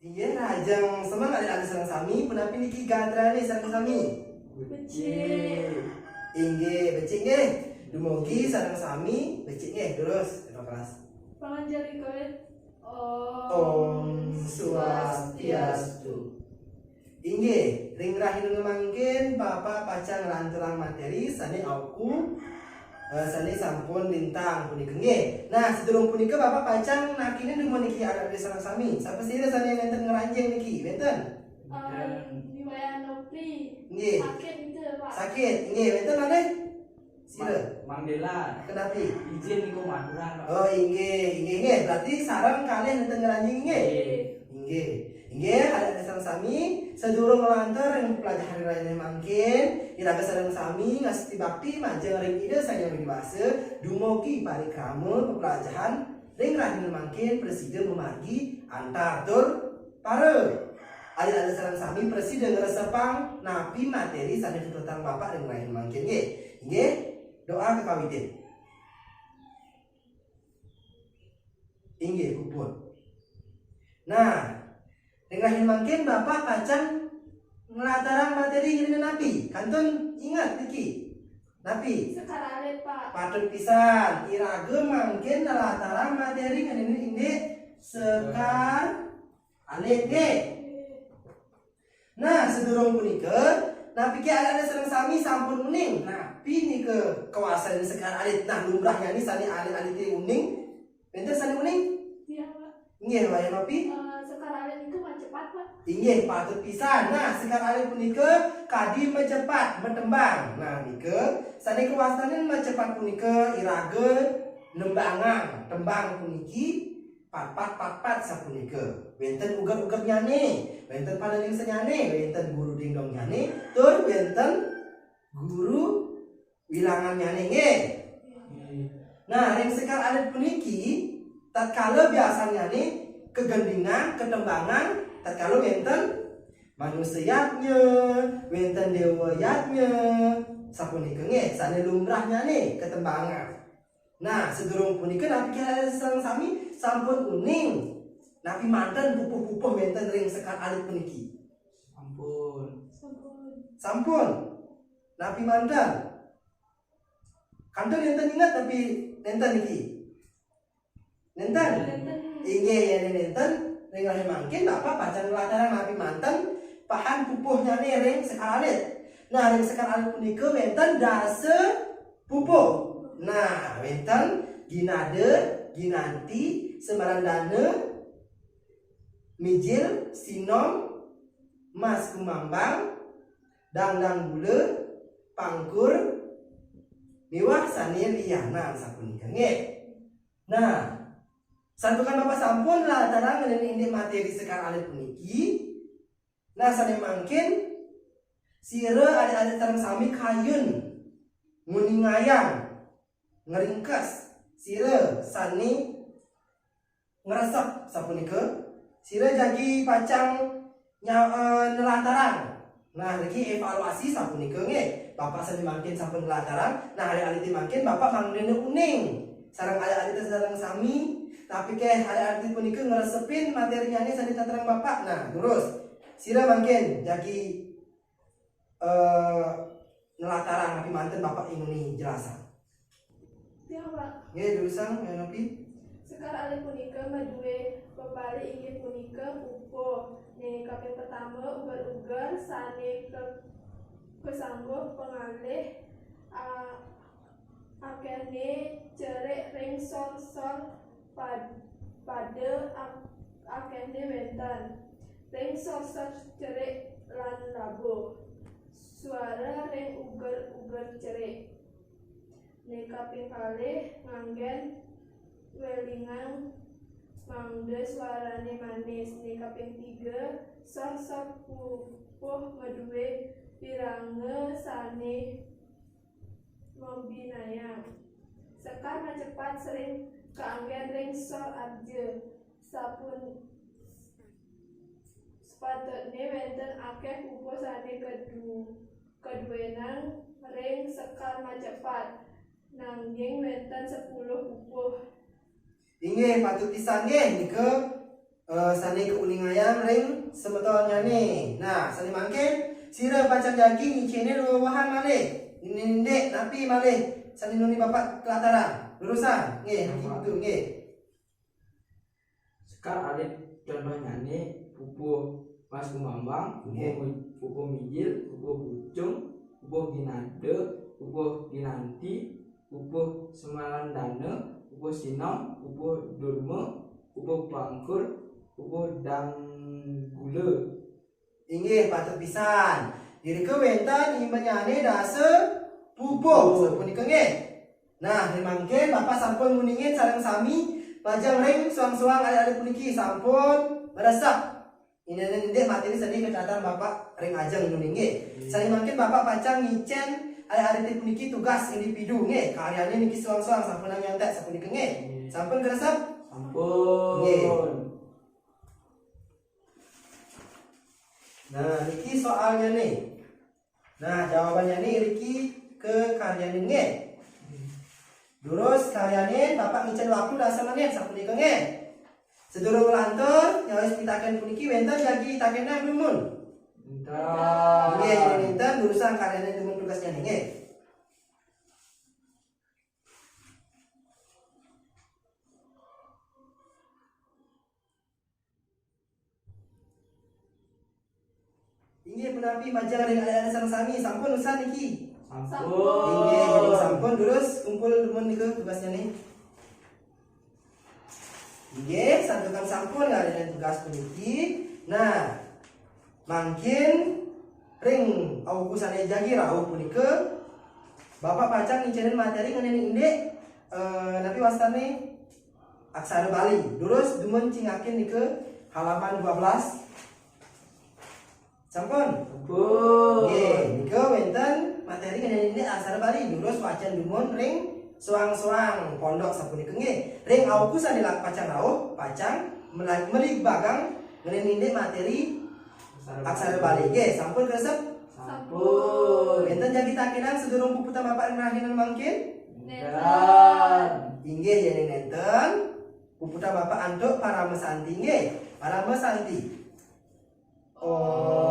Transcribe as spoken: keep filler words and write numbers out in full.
Inggih, rahajeng semeng alit-alit sareng sami, punapi niki gatrané sareng sami? Becik. Inggih, becik nggih. Dumugi sareng sami becik nggih. Terus, Eva kelas. Panganjali kalih. Om Swastiastu. Inggih, ring rahina mangkin Bapak pacang nglanturang materi sané auku, eh, sané sampun lintang punika nggih. Nah, sadurung punika Bapak pacang nakinin dumun niki anak-anak sareng sami. Sapa sira sané nénten ngranjing niki? Wénten? Eh, Ni Wayan Nopri. Nggih. Sakit gitu, Pak. Sakit, nggih. Wénten malih? Sira. Mang Dela. Kenapi? Izin niku maturan, Pak. Oh, inggih, inggih, inggih. Berarti sareng kalih nénten ngranjing nggih? Nggih. Inggih. Inggih, alit-alit sareng sami, sadurung nglantur ring pelajahan rahina mangkin, iraga sareng sami ngastiti bakti majeng ring Ida Sang Hyang Widhi Wasa, dumugi parikrama pepelajahan ring rahina mangkin prasida mamargi antar tur para. Alit-alit sareng sami prasida ngresepang napi materi sané katurang Bapak ring rahina mangkin nggih. Inggih, doa kakawitin. Inggih, puput. Nah, ring rahina mangkin Bapak pacang nglatarang materi ngenénin napi? Kantun inget niki. Napi? Sekar alit, Pak. Patut pisan, iraga mangkin nglatarang materi ngenénin indik sekar alit nggih. Nah, sadurung punika, napiké alit-alit sareng sami sampun uning? Napi nika kawastanin sekar alit? Nah, lumrahnyané sané alit-alité uning. Wénten sané uning? Iya, Pak. Inggih, wayah napi? Eh, sekar alit itu macepat, Pak. Inggih, patut pisan. Nah, sekar alit punika kadi macepat, matembang. Nah, nika sané kawastanin macepat punika iraga nembangang. Tembang puniki patpat-patpat sapunika. Wénten uger-ugernyané, wénten panalingsannyané, wénten guru dingdongnyané, tur wénten guru wilangannyané nggih. Nah, ring sekar alit puniki, tatkala biasannyané kagendingang, katembangang, tatkala wénten manusa yadnya, wénten déwa yadnya, sapunika nggih, sané lumrahnyané katembangang. Nah, sadurung punika napi sareng sami sampun uning napi manten pupuh-pupuh wénten ring sekar alit puniki? Sampun. Sampun. Napi manten? Kantun nénten inget napi nénten niki? Nénten? Nénten. Inggih, yén nénten, ring rahina mangkin Bapak pacang nglatarang napi manten pahan pupuhnyané ring sekar alit. Nah, ring sekar alit punika wénten dasa pupuh. Nah, wénten ginada, ginanti, semarandana, mijil, sinom, mas kumambang, dangdang gula, pangkur, miwah sané lianan sapunika nggih. Nah, santukan Bapak sampun nglatarang ngenénin indik materi sekar alit puniki. Nah, sané mangkin sira alit-alit sareng sami kayun nguningayang, ngringkes sira sané ngresep sapunika, sira jagi pacang nya-, eh, nlatarang. Nah, niki évaluasi sapunika nggih. Bapak sané mangkin sampun nlatarang. Nah, alit-alité mangkin Bapak mangdana uning sareng alit-alité sareng sami. Napiké alit-alité punika ngresepin materinyané sané taterang Bapak. Nah, terus sira mangkin jagi, eh, nlatarang napi manten Bapak inguni jelasang. Ya, Pak. Nggih, durusang, ya, napi? Sekar alit punika madué pepali inggih punika pupuh. Né kaping pertama, uger-uger sané ke-, kasangguh pangalih, a-, akéhné cerik ring sor-sor pad-, pada ak-, akéhné wénten. Ring sor-sor cerik lan labuh. Suara ring uger-uger cerik. Né kaping kalih nganggén welingan mangda swarané manis. Né kaping tiga, sor-sor pupuh madué piranga sané mabinayang. Sekar macepat sering kaanggén ring sor arja. Sapun-, sepatutné wénten akéh pupuh sané kedu-, keduénan ring sekar macepat. Nanging wénten sepuluh pupuh. Nggih, patut pisan nggih nika, eh, sane kauningayang ring semetonnyane. Nah, sane mangkin sira pacang jagi ngicenin wewehan malih. Indik napi malih sane nuni Bapak kelataran. Lurusang. Nggih, niki betul nggih. Sekar alit contohnyane pupuh Mas Kumambang, pupuh Nggih. Mi-, pupuh Mijil, pupuh Bucung, pupuh Ginade, pupuh Ginanti, pupuh Semalandana, pupuh Sinom, pupuh Durma, pupuh Pangkur, pupuh Danggula. Inggih, patut pisan. Irika wenten imbenyane dasa pupuh. Pupuh. Sapunika nggih. Nah, ring mangkin Bapak sampun nguningin sareng sami pacang ring soang-soang alit-alit puniki sampun ngresep. Indik materi sane kacatetang Bapak ring ajeng nuni nggih. Nggih. Sane mangkin Bapak pacang ngicen alit-alit puniki tugas individu nggih. Karyane niki soang-soang sampun nyontek sapunika nggih. Nggih. Sampun ngresep? Sampun. Nggih. Nah, niki soalnyane. Nah, jawabannyane iriki ke karyanin nggih. Durus karyanin Bapak ngicen waktu dasa menit sapunika nggih. Sadurung nglantur, nyawis pitaken puniki wenten jagi takenang dumun. Wenten. Nggih, yen wenten durusang karyanin dumun tugasnyane nggih. Inggih punapi majeng ring adik-adik sareng sami, sampun usan niki? Sampun. Inggih, yen sampun durus kumpul dumun nika tugasnyane. Inggih, santukan sampun ngalihang tugas puniki. Nah, mangkin ring awuku sane jagi rauh punika Bapak pacang ngicenin materi ngenenin indik, eh, napi wastane aksara Bali. Durus dumun cingakin nika halaman dua belas. Sampun? Sampun. Nggih, nika wenten materi ngenenin indik aksara Bali. Durus wacen dumun ring soang-soang pondok sapunika nggih. Ring awuku sane la-, pacang rauh, pacang mela-, meli bagang ngenenin indik materi aksara Bali. Nggih, sampun kresep? Sampun. Wenten jagi takenang sadurung puputang Bapak ring rahinan mangkin? Nenten. Inggih, yen nenten, puputang Bapak antuk Parama Santi nggih. Parama Santi. Om